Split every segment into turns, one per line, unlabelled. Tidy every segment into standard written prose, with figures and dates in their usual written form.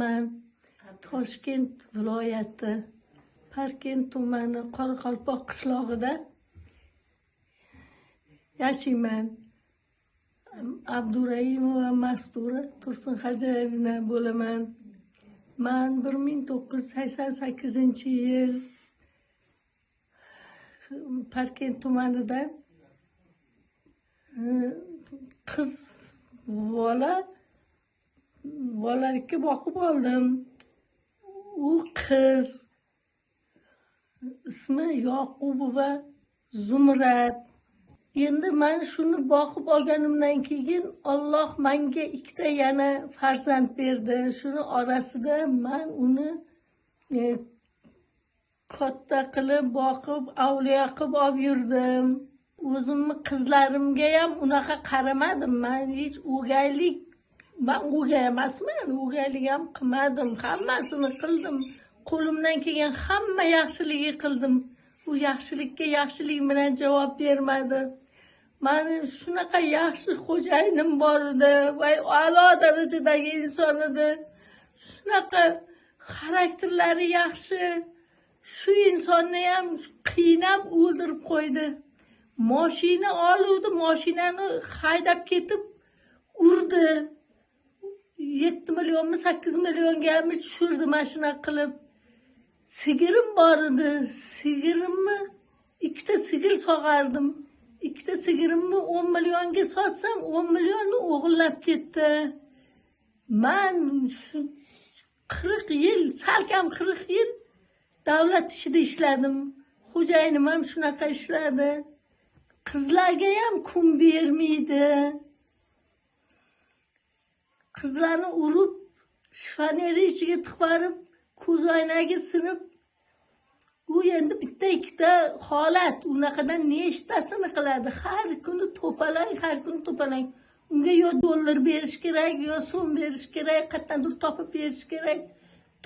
bo'laman. Toshkent viloyati, Parkent tumani, Qoraqalpoq qishlog'ida yashayman. Abduraimova Mastura Tursunxo'jayevna bo'laman. Man 1988-yil Parkent tumanida qiz bola bolalikka boqib oldim. U qiz ismi Yoqubova Zumrad. Endi men shuni boqib olganimdan keyin Alloh menga ikkita yana farzand berdi. Shuni orasida men uni katta qilib boqib, avliyo qilib olib yurdim. O'zimni qizlarimga ham unaqa qaramadim. Men hech o'gaylik, men o'gay emasman, o'gaylik ham qilmadim. Hammasini qildim. Qo'limdan kelgan hamma yaxshiligi qildim. U yaxshilikka yaxshilik bilan javob bermadi. Mani shunaqa yaxshi xo'jayinim bor edi, voy a'lo darajadagi inson edi. Shunaqa xarakterlari yaxshi. Shu insonni ham qiynab o'ldirib qo'ydi. Mashina oluvdi, mashinani haydab ketib urdi. 7 millionmi, 8 millionga tushirdi mashina qilib. Sigirim bor edi. Sigirimni ikkita sigir sog'ardim. Ikkita sigirimni 10 millionga sotsam, 10 millionni o'g'irlab ketdi. Men 40 yil, salkam 40 yil davlat ishida ishladim. Xo'jayinim ham shunaqa ishladi. Qizlarga ham kun bermaydi. Qizlarni urib, shifoneri ichiga tiqib, ko'z oynagi sinib, u endi bitta ikkita holat, unaqadan nechtasini qiladi. Har kuni to'palang, har kuni to'palang. Unga yo dollar berish kerak, yo so'm berish kerak, qayerdandir topib berish kerak.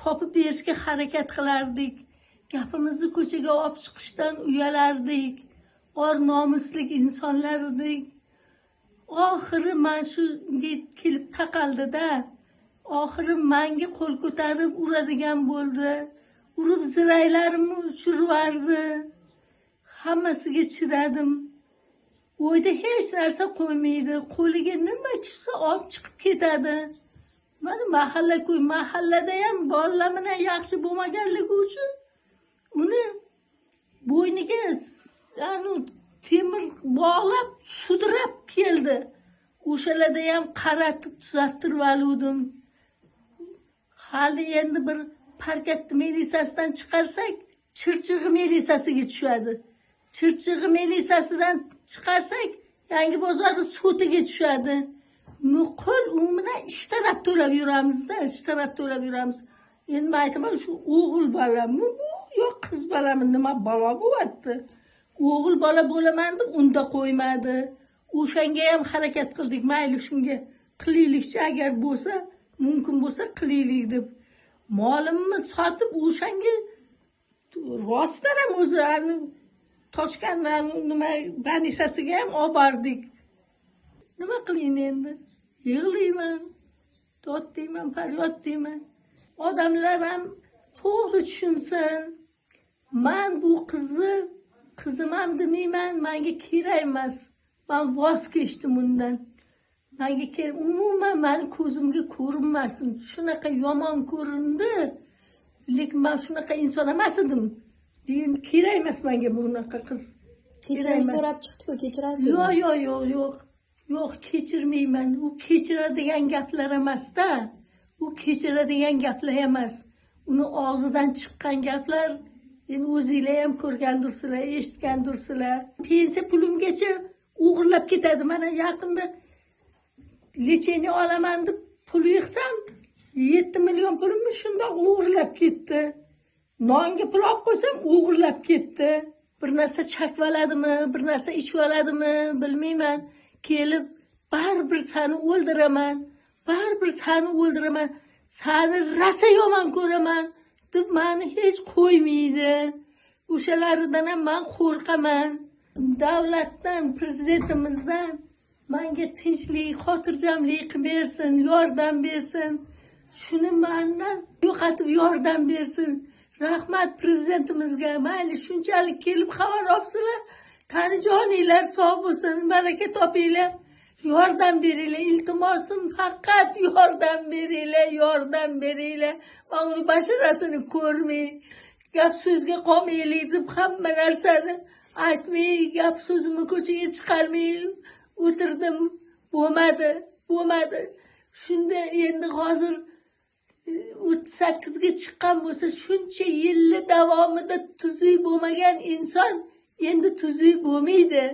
Topib berishga harakat qilardik. Gapimizni ko'chaga olib chiqishdan uyalardik. Or nomuslik insonlar edik. Oxiri men shunga kelib taqaldi-da. Oxiri menga qo'l ko'tarib uradigan bo'ldi. Urib ziraylarimni uchirvardi. Hammasiga chidadim. O'yda hech narsa qo'ymaydi. Qo'liga nima tushsa olib chiqib ketadi. Mana mahalla-ku, mahallada ham bolalar bilan yaxshi bo'lmaganligi uchun uni bo'yniga temir bog'lab sudrab keldi. O'shalarda ham qaratib tuzattirib oldim. Hali endi bir Parkent milisasidan chiqarsak, Chirchig'i milisasiga tushadi. Chirchig'i milisasidan chiqarsak, Yangi bozorni sotiga tushadi. Nuqul u bilan ishtarab to'lab yuramizda, ishtarab to'lab yuramiz. Endi men aytaman, shu o'g'il bolami bu yo qiz bolami, nima balo bo'lyapti? O'g'il bola bo'laman deb unda qo'ymadi. O'shanga ham harakat qildik, mayli shunga qilaylikchi, agar bo'lsa, mumkin bo'lsa qilaylik deb. Molimni sotib o'shanga rostdan ham o'zi Toshkent nima banisasiga ham olib bordik. Nima qiling endi? Yig'layman, dod deyman, faryod deyman. Odamlar ham to'g'ri tushunsin. Men bu qizni qizim ham demayman, menga kerak emas. Men voz kechdim undan. Menga kerak, umuman meni ko'zimga ko'rinmasin. Shunaqa yomon ko'rindi. Lekin men shunaqa inson emas edim. Deyin kerak emas menga bunaqa qiz.
Kechirim so'rab chiqdi-ku, kechirasizmi?
Yo'q, yo'q, yo'q, yo'q. Yo'q, kechirmayman. U kechiradigan gaplar emas-da. U kechiradigan gaplar emas. Uni og'zidan chiqqan gaplar endi o'zinglar ham ko'rgandirsizlar, eshitgandirsizlar. Pensiya pulimgacha o'g'irlab ketadi. Mana yaqinda lecheniya olaman deb pul yig'sam, 7 million pulimni shundoq o'g'irlab ketdi. Nonga pul olib qo'ysam o'g'irlab ketdi. Bir narsa chakib oladimi, bir narsa ichib oladimi, bilmayman. Kelib baribir seni o'ldiraman, baribir seni o'ldiraman, seni rosa yomon ko'raman deb meni hech qo'ymaydi. O'shalaridan ham men qo'rqaman. Davlatdan, prezidentimizdan menga tinchlik, xotirjamlik qilib bersin, yordam bersin. Shuni mandan yo'qotib yordam bersin. Rahmat prezidentimizga. Mayli, shunchalik kelib xabar olibsizlar. Tani joninglar sog' bo'lsin, baraka topinglar. Yordam beringlar, iltimosim, faqat yordam beringlar, yordam beringlar. Man uni basharasini ko'rmay, gap so'zga qolmaylik deb hamma narsani aytmay, gap so'zimni ko'chaga chiqarmay o'tirdim. Bo'lmadi, bo'lmadi. Shunda endi hozir 38 ga chiqqan bo'lsa, shuncha yilli davomida tuzuk bo'lmagan inson endi tuzuk bo'lmaydi.